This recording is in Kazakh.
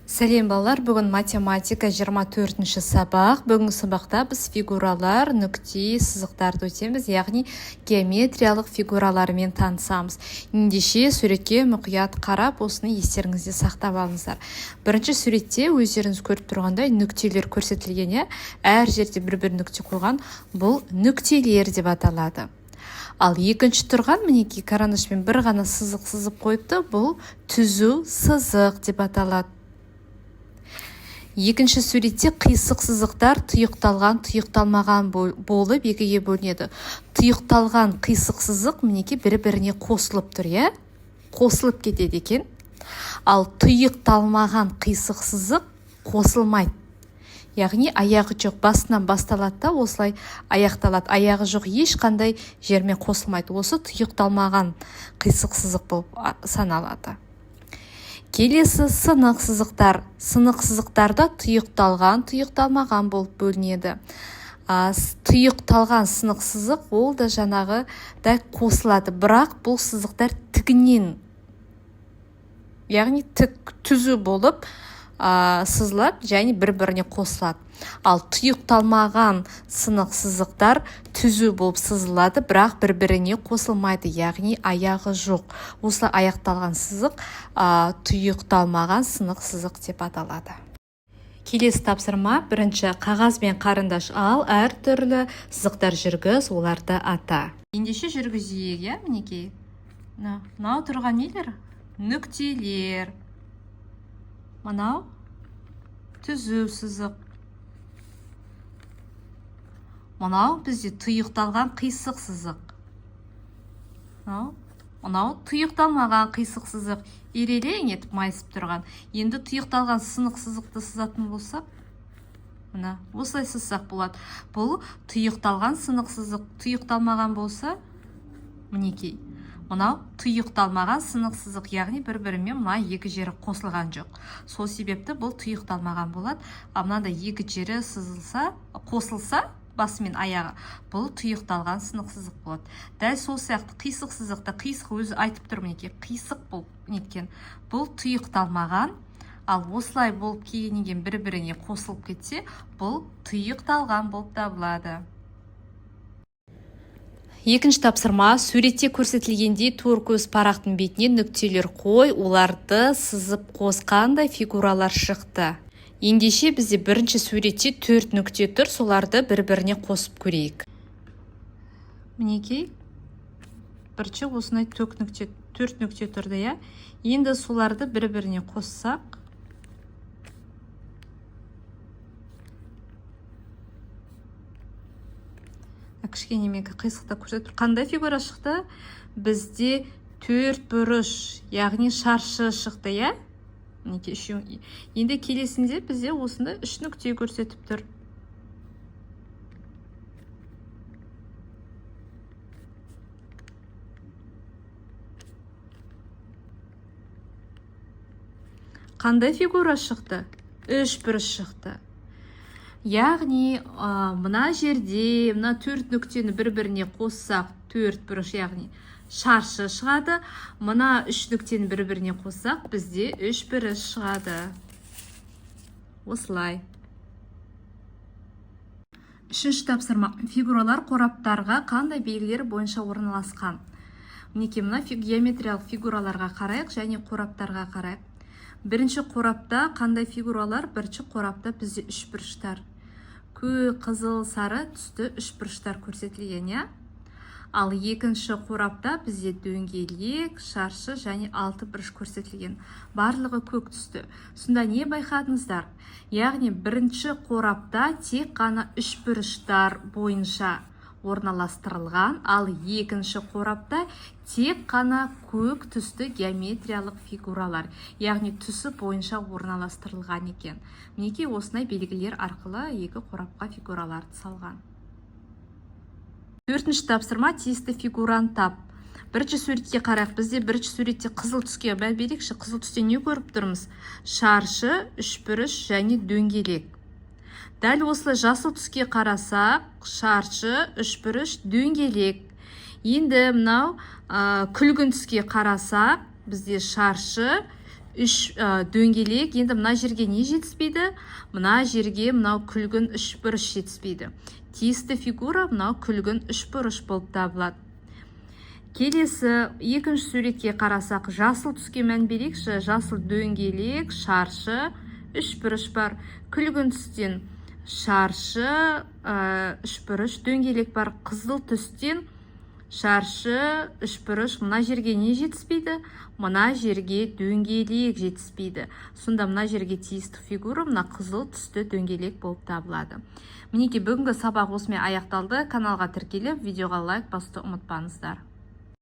Сәлем, балалар! Бүгін математика, 24 сабақ. Бүгінгі сабақта біз фигуралар, нүкте, сызықтарды өтеміз, яғни геометриялық фигуралармен танысамыз. Ендеше, суретке мұқият қарап, осыны естеріңізде сақтап алыңыздар. Бірінші суретте өздеріңіз көріп тұрғандай, нүктелер көрсетілген, иә, әр жерде бір-бір нүкте қойған. Бұл нүктелер деп аталады. Ал екінші тұрған, мінекей, карандашпен бір ғана сызық сызып қойыпты, бұл түзу сызық деп аталады. Екінші суретте қисық сызықтар тұйықталған, тұйықталмаған болып екіге бөлінеді. Тұйықталған қисық сызық, мінекей, бір-біріне қосылып тұр, иә, қосылып кетеді екен. Ал тұйықталмаған қисық сызық қосылмайды, яғни аяғы жоқ, басынан басталады да осылай аяқталады, аяғы жоқ, ешқандай жермен қосылмайды. Осы тұйықталмаған қисық сызық болып саналады. Келесі сынық сызықтар. Сынық сызықтарда тұйықталған, тұйықталмаған болып бөлінеді. Тұйықталған сынық сызық, ол да жаңағыдай қосылады, бірақ бұл сызықтар тігінен, яғни тік, түзу болып сызылады және бір-біріне қосылады. Ал тұйықталмаған сынық сызықтар түзу болып сызылады, бірақ бір-біріне қосылмайды, яғни аяғы жоқ. Осылай аяқталған сызық тұйықталмаған сынық сызық деп аталады. Келесі тапсырма. Бірінші, қағаз бен қарындаш ал, әртүрлі сызықтар жүргіз, оларды ата. Ендеше, жүргізейік, иә. Мінекей, мынау тұрған нелер? Нүктелер. Мынау түзу сызық. Мынау бізде тұйықталған қисық сызық. Мынау тұйықталмаған қисық сызық, ирелең етіп майысып тұрған. Енді тұйықталған сынық сызықты сызатын болсақ, мына осылай сызсақ болады. Бұл тұйықталған сынық сызық. Тұйықталмаған болса, мінекей, мынау тұйықталмаған сынық сызық, яғни бір-бірімен мына екі жері қосылған жоқ, сол себепті бұл тұйықталмаған болады. Ал мынандай екі жері сызылса, қосылса, басы мен аяғы, бұл тұйықталған сынық сызық болады. Дәл сол сияқты қисық сызықта, қисық өзі айтып тұр, мінекей, қисық болып неткен, бұл тұйықталмаған. Ал осылай болып келгеннен кейін бір-біріне қосылып кетсе, бұл тұйықталған болып табылады. Екінші тапсырма. Суретте көрсетілгендей, торкөз парақтың бетіне нүктелер қой, оларды сызып қос. Қандай фигуралар шықты? Ендеше, бізде бірінші суретте төрт нүкте тұр, соларды бір-біріне қосып көрейік. Мінекей, бірінші осындай төрт нүкте, төрт нүкте тұрды, иә. Енді соларды бір-біріне қоссақ, кішкене мен қисықта көрсетіп тұр. Қандай фигура шықты? Бізде төрт бұрыш, яғни шаршы шықты, иә. Мінекей, үшеу. Енді келесінде бізде осындай үш нүкте көрсетіп тұр. Қандай фигура шықты? Үш бұрыш шықты. Яғни, мына жерде мына төрт нүктені бір-біріне қоссақ, төрт бұрыш, яғни шаршы шығады. Мына үш нүктені бір-біріне қоссақ, бізде үш бұрыш шығады. Осылай. Үшінші тапсырма. Фигуралар қораптарға қандай белгілер бойынша орналасқан? Мінекей, мына геометриялық фигураларға қарайық және қораптарға қарайық. Бірінші қорапта қандай фигуралар? Бірінші қорапта бізде үш бұрыштар. Көк, қызыл, сары түсті үш бұрыштар көрсетілген, иә? Ал екінші қорапта бізде дөңгелек, шаршы және алты бұрыш көрсетілген. Барлығы көк түсті. Сонда не байқадыңыздар? Яғни бірінші қорапта тек қана үш бұрыштар бойынша орналастырылған, ал екінші қорапта тек қана көк түсті геометриялық фигуралар, яғни түсі бойынша орналастырылған екен. Мінекей, осындай белгілер арқылы екі қорапқа фигураларды салған. Төртінші тапсырма. Тиісті фигураны тап. Бірінші суретке қарайық. Бізде бірінші суретте қызыл түске мән берейікші. Қызыл түсте не көріп тұрмыз? Шаршы, үшбұрыш және дөңгелек. Дәл осылай жасыл түске қарасақ, шаршы, үшбұрыш, дөңгелек. Енді мынау күлгін түске қарасақ, бізде шаршы, Үш дөңгелек. Енді мына жерге не жетіспейді? Мына жерге мынау күлгін үшбұрыш жетіспейді. Тиісті фигура мынау күлгін үшбұрыш болып табылады. Келесі екінші суретке қарасақ, жасыл түске мән берейікші. Жасыл дөңгелек, шаршы, үшбұрыш бар. Күлгін түстен шаршы, үшбұрыш, дөңгелек бар. Қызыл түстен шаршы, үшбұрыш. Мына жерге не жетіспейді? Мына жерге дөңгелек жетіспейді. Сонда мына жерге тиісті фигура мына қызыл түсті дөңгелек болып табылады. Мінекей, бүгінгі сабақ осымен аяқталды. Каналға тіркеліп, видеоға лайк басуды ұмытпаңыздар.